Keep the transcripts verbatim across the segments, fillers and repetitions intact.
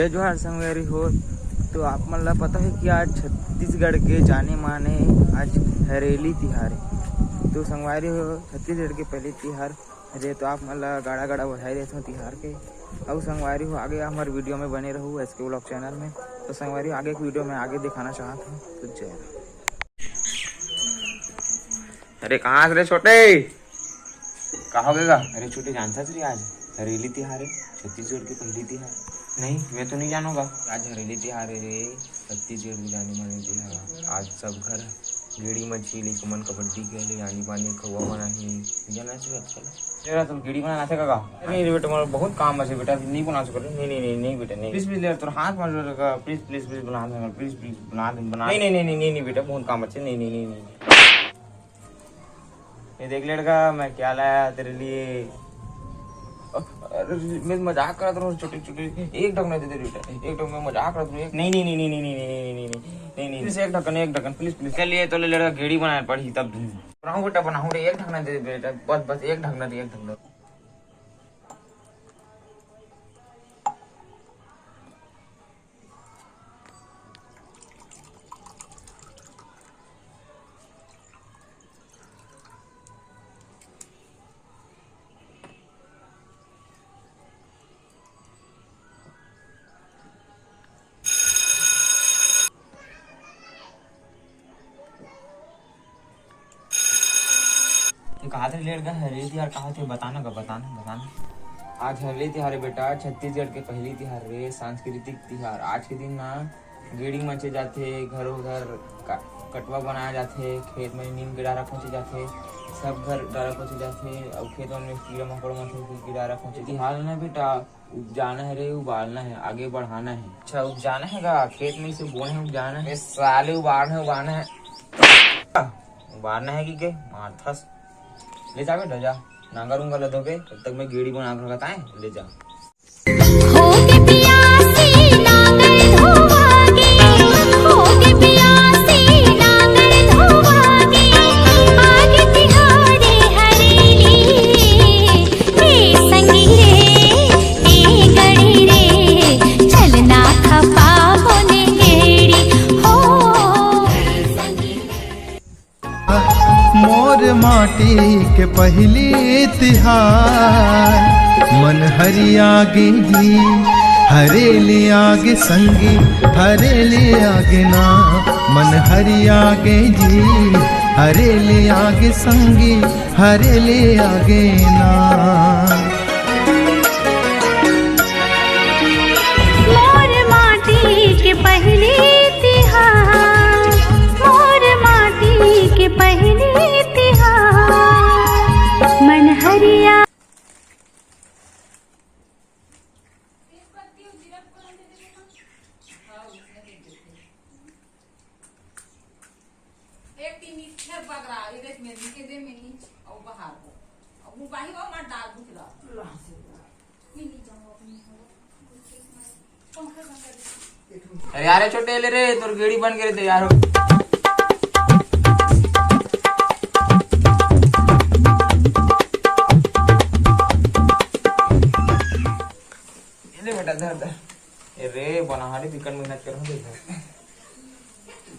जय जोहार संगवारी हो। तो आप मन ला पता है कि आज छत्तीसगढ़ के जाने माने आज हरेली तिहार है। तो संगवारी हो, छत्तीसगढ़ के पहली तिहार हरे, तो आप मन ला गाड़ा गाड़ा बधाई देथों तिहार के। अउ संगवारी हो, आगे हमारे वीडियो में बने रहू एस के ब्लॉग चैनल में। तो संगवारी हो, आगे के वीडियो में आगे दिखाना चाहत हूँ। तो जय राम। अरे कहाँ से रे छोटे? का हो गया? अरे छोटे, जानता रे, आज हरेली तिहार है, छत्तीसगढ़ के पहली तिहार। नहीं, मैं तो नहीं जानूंगा। आज हरेली तिहार है रे, छत्तीसगढ़ के जाने माने तिहार। आज सब घर गेड़ी मछली, कुमन कबड्डी खेले, आनी बानी खवा बनाही। जाना चाहिए आजकल। तेरा तुम गेड़ी बनाना सीखेगा? नहीं रे बेटा, मोर बहुत काम है बेटा, नहीं बना सको। नहीं, नहीं, नहीं, नहीं बेटा, नहीं। प्लीज, प्लीज ले, तोर हाथ मार लगा, प्लीज, प्लीज, प्लीज बना दे, प्लीज, प्लीज बना दे, बना। नहीं, नहीं, नहीं, नहीं, नहीं, नहीं बेटा, बहुत काम है। नहीं, नहीं, नहीं, नहीं। ये देख लड़का, मैं क्या लाया तेरे लिए। अरे, मैं मजाक कर रहा था, छोटे छोटे, एक ढकना दे दे बेटा, एक ढकना, मैं मजाक कर रहा था। नहीं, नहीं, नहीं, नहीं, नहीं, नहीं, नहीं, नहीं, नहीं, नहीं, नहीं, नहीं, please, एक ढक्कन, एक ढक्कन, प्लीज, प्लीज। के लिए तो ले लड़का, गेड़ी बनाना पड़ी तब बनाऊँ बेटा, बनाऊँ रे, एक ढकना दे दे बेटा, बस, बस, एक ढकना दे, एक ढकना। ये कहा थे लेट गए, हरेली तिहार कहा थे, बताना का, बताना, बताना। आज हरेली तिहार है बेटा, छत्तीसगढ़ के पहली तिहार रे, सांस्कृतिक तिहार। आज के दिन ना गेड़ी मचे जाथे, घरों घर का-, कटवा बनाया जाथे, खेत में नीम के डारा खोंचे जाथे, सब घर डारा खोंचे जाथे, अउ खेत मन में कीड़ा मकोड़ा मन के डारा खोंचे। तिहार ना बेटा, उपजाना है रे, उबालना है, आगे बढ़ाना है। अच्छा, उपजाना है का? खेत में से बोना है, उपजाना है। ए साले, उबालना है, उबालना है। उबालना है कि के? मारथस। ले जा बेटा, जा। नांगर उंगर ल धोबे, तब तक मैं गेड़ी बना के रखत आए, ले जा। होगे पियासी नांगर धोवागे, होगे पियासी नांगर धोवागे, आगे तिहारे हरेली, ए संगी रे, ए गड़ी रे, चलना खपा बोने गेड़ी हो। मोर माटी के पहली तिहार, मन हरिया गे जी, हरेली आगे संगी, हरेली आगे ना। मन हरिया गे जी, हरेली आगे संगी, हरेली आगे ना। मोर माटी के पहली तिहार, मोर माटी के पहली तिहार, मन हरिया। एक टीम इथे बगरा, एक में नीचे दे में नीच, और बाहर को। अब वो बाही वो मार डाल बुझला। अरे यार, छोटे ले रे, तोर गेड़ी बन के रे तैयार हो। ये ले बेटा, धर, धर। ए रे, बनाहारी बिकट मेहनत कर रहा हूँ, देख।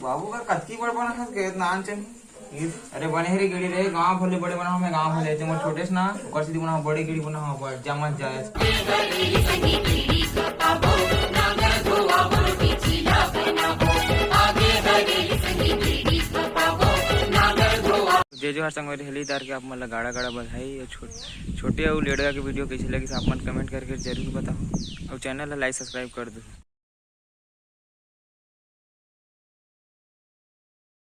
बाबू का कतकी बड़ बना है, के नान चन। अरे बने रे गेड़ी रे, गांव भले बड़े बना, मैं गांव भले, ते मोर छोटे से ना, ओकर सीधी बना, बड़े गेड़ी बना, बड़ जमत जाए। जय जोहार संगवारी, हरेली तिहार के आप मन ला गाड़ा गाड़ा बधाई। अउ छो-, छोटे अउ लेड़गा के वीडियो कइसे लगिस, आप मन कमेंट करके जरूर बताओ, अउ चैनल ला लाइक सब्सक्राइब कर दो।